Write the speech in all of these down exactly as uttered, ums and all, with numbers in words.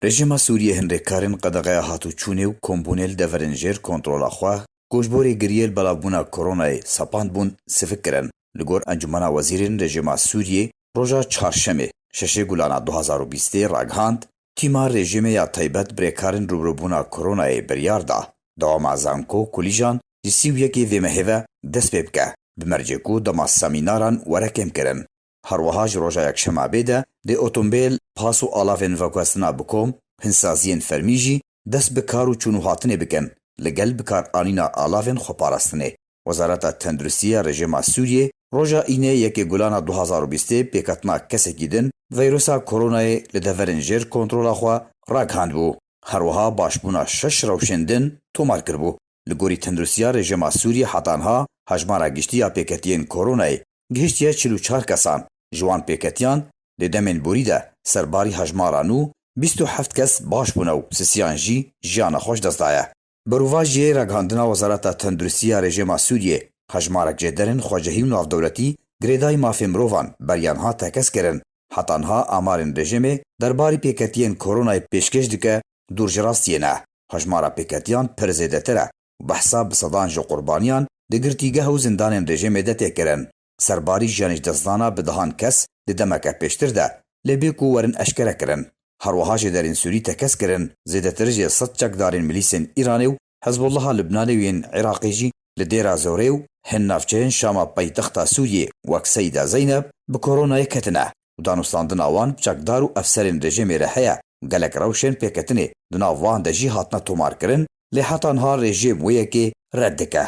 Rejîma Sûriyê hin rêkarên qedexeya hatûçûnê û kombûnê li deverên jêr kontrola xwe, ku ji bo rêgiriyê li belavbûna koronayê sepand bûn, sivik kirin. Li gor Encûmena Wezîrên Rejîma Sûriyê roja Çarşemê, şeşê Gulana du hazar û bîstê ragihand, tîma rejîmê ya taybet bi rêkarên rûbirûbûna koronayê biryar da dewama zanko kulîjan ji sî û yekê vê mehê ve dest pê bike, bi mercê ku dema semînaran were kêmkirin. Her wiha ji roja Yekşema bê de dê otombêl, pas û alavên veguhestina bi kom, hin saziyên fermî jî dest bi kar û çûn û hatinê bikin, li gel bikaranîna alavên xweparastinê. Wezareta Tenduristiya Rejîma Sûriyê roja Înê yekê Gulana du hazar û bîstê pêketina kesekî din veyrusa koronayê li deverên jêr kontrola xwe ragihandbû. Her wiha başbûna şeş rewşên din tomar kiribû. Li gorî Tenduristiya Rejîma Sûriyê heta niha hejmara giştî ya pêketiyên koronayê gihiştiye çil û çar kesan. Ji wan pêketiyan di demên borî de serbarî hejmara nû bîst û heft kes baş bûne û sisiyan jî jiyana xwe ji dest daye. Berovajiyê ragihandina Wezareta Tenduristiya Rejîma Sûriyê, hejmarek jêderên xwecihî û navdewletî girêdayî mafê mirovan beriya niha tekez kirin. Heta niha amarên rejîmê derbarî pêketiyên koronayê pêşkêş dike, dûr ji rastiyê ne. Hejmara pêketiyan pir zêdetir e û behsa bi sedan ji qurbaniyan di girtîgeh û zindanên rejîmê de tê kirin. Serbarî jiyanê ji destdana bi dehan kes di demeke pêştir de, lê bê ku werin eşkere kirin. Her wiha jêderên Sûrî tekez kirin, zêdetir ji sed çekdarên milîsên Îranê û Hezbollaha Libnanê û yên Iraqê jî li Dêra Zorê û hin navçeyên Şama paytexta Sûriyê wek Seyda Zeynep bi koronayê ketine û danûstandina wan bi çekdar û efserên rejîmê re heye. Gelek rewşên pêketinê di nav wan de jî hatine tomarkirin, lê heta niha rejîm wê yekê red dike.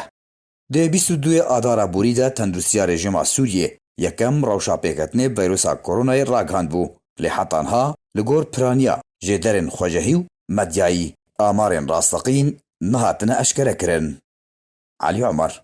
Di bîst û duyê Adara borî de Tenduristiya Rejîma Sûriyê yekem rewşa pêketinê veyrusa koronayê ragihandbû, lê heta niha li gor piraniya jêderên xwecihî û medyayî amarên rasteqîn nehatine eşkere kirin. Elî Omer,